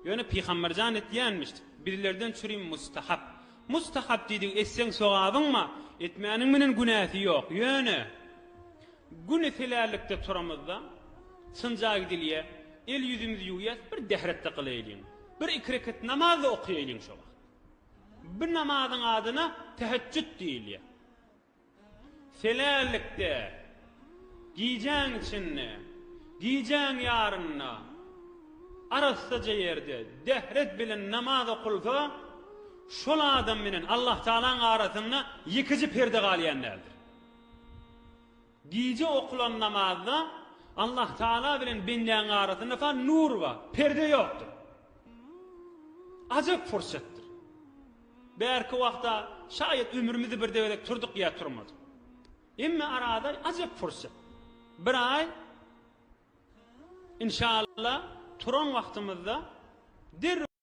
Ýöne Pygamberjan etýänmiş. Bizlerden çürim mustahap. Mustahap diýdigi etseň sogabyň bar, etmäniň menen günäsi ýok. Ýöne güni selärlikde turamyzda çynja gidilýä, el ýüzümizi ýuwýas, bir dähretde gylaýlyň. Bir iki reket namaz-da okaýalyň şo wagt. Bu namazyň adyna teheçjüt diýilýär. Selärlikde, gijäň içinde, gijäň ýarynda, arassaja ýerde dähret bilen namaz okulsa, şol adam bilen Allahtagalaň arasynda ýekeje perde galýan däldir. Gije okulan namazda Allahtagala bilen bendäň arasynda fa nur bar, perde ýokdur. Ajap pursatdyr. Bärki wagta şaýat ömrümizi birde gezek turduk ýa turmadyk. Emme arada ajap pursat. Bir aý inşallah turan wagtymyzda derrew.